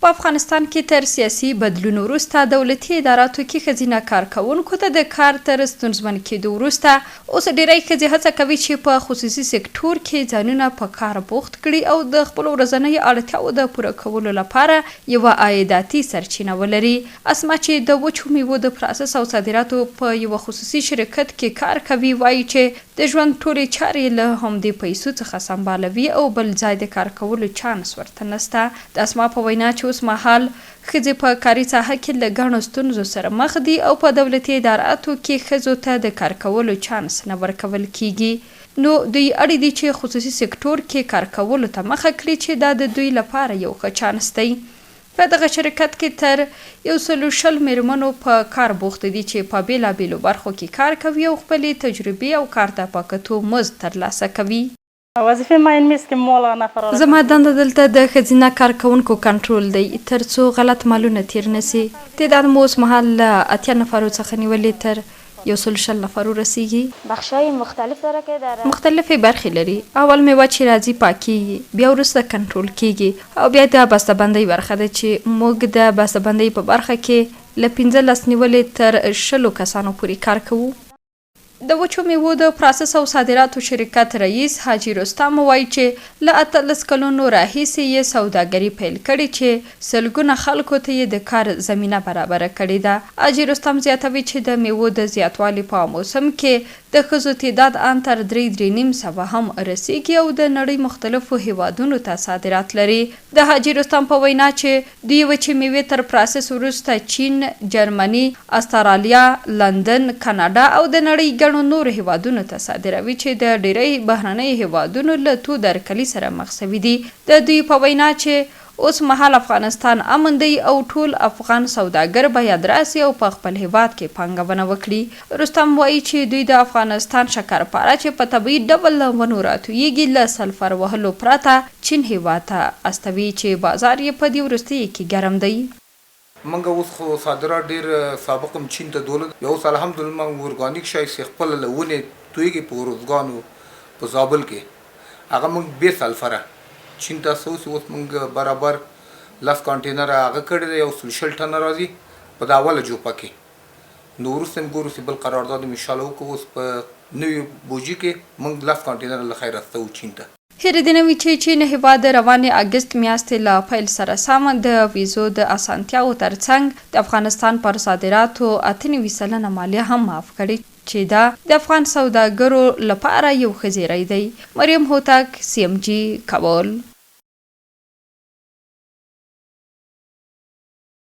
په افغانستان کې تر سیاسي بدلون وروسته دولتي اداراتو کې ښځینه کارکوونکو ته د کار تر ستونزمن کېدو وروسته اوس ډېری ښځې هڅه کوي چې په خصوصي سکټور کې ځانونه په کار بوخت کړي او د خپلو ورځنیو اړتیاوو د پوره کولو لپاره یوه عایداتي سرچینه ولري. اسما چې د وچو مېوو د پراسس او صادراتو په یوه خصوصي شرکت کې کار کوي وايي چې د ژوند ټولې چارې له همدې پیسو څخه سمبالوي او بل ځای د کار کولو چانس ورته نشته. د اسما په وینا چې اوس مهال ښځې په کاري ساحه کې له ګڼو ستونزو سره مخ دي او په دولتي اداراتو کې ښځو ته د کار کولو چانس نه ورکول کیږي نو دوی اړې دي چې خصوصي سکټور کې کار کولو ته مخه کړي چې دا د دوی لپاره یو ښه چانس دی. په دغه شرکت کې تر یو سلو 20 مېرمنو په کار بوختې دي چې په بېلابېلو برخو کې کار کوي او خپلې تجربې او کار ته په کتو مزد ترلاسه کوي. وظیفه ما این نیست که مال نفر را زما کنترل دنده دلته د ښځینه کارکوونکو کنټرول دی، تر څو غلط مالونه تېر نه شي. تعداد مو اوسمهال له 80 نفرو څخه نیولې تر یو سل 20 نفرو رسیږي. بخش‌های مختلف داره که در. مختلفې برخې لري، اول میوه چې راځي پاکیږي، بیا وروسته کنټرول کیږي او بیا د بسته بندۍ برخه ده چې موږ د بسته بندۍ په برخه کې له 15 نیولې تر 20 کسانو پورې کار کوو. د وچو میوو د پراسس او صادراتو شرکت رئیس حاجي رستم وايي چې له 18 کلونو راهیسې یې سوداګري پیل کړې چې سلګونه خلکو ته یې د کار زمینه برابره کړې ده. حاجي رستم زیاتوي چې د میوو د زیاتوالي په موسم کې د ښځو تعداد ان تر درې، درې نیم سوه هم رسیږي او د نړۍ مختلفو هیوادونو ته صادرات لري. د حاجي رستم په وینا چې دوی وچې میوې تر پراسس وروسته چین، جرمني، استرالیا، لندن، کاناډا او د نړۍ ګڼو نورو هېوادونو ته صادروي چې د ډېری بهرنیو هېوادونو له تود هرکلي سره مخ شوي دي. د دوی په وینا چې اوس مهال افغانستان امن دی او ټول افغان سوداګر باید راسي او په خپل هېواد کې پانګونه وکړي. رستم وايي چې دوی د افغانستان شکرپاره چې په طبعي ډول له ونو راتویږي له سلفر وهلو پرته چین هېواد ته استوي چې بازار یې په دې وروستیو کې ګرم دی. مونږ اوس خو صادرات ډیر سابق هم چین ته دولل بیا اوس الحمدالله مونږ ارګانیک شی چې خپله له ونې تویږي په ارزګان او په زابل کې هغه مونږ بې سلفره چین ته استوو چې اوس مونږ برابر لس کانټینره هغه کړی دی یو سل 20 ټنه راځي په دا اوله جوپه کې نو وروسته هم ګورو چې بل قرارداد هم انشاالله وکړو اوس په نوي بوجي کې مونږ لس کانټینره له خیره استوو چین ته. هېره دې نه وي چې چین هېواد د روانې اګست میاشتې له پیل سره سم د ویزو د اسانتیاوو ترڅنګ د افغانستان پر صادراتو 98% مالیه هم معاف کړې چې دا د افغان سوداګرو لپاره یو ښه زیری دی. مریم هوتک، سي ام جي، کابل.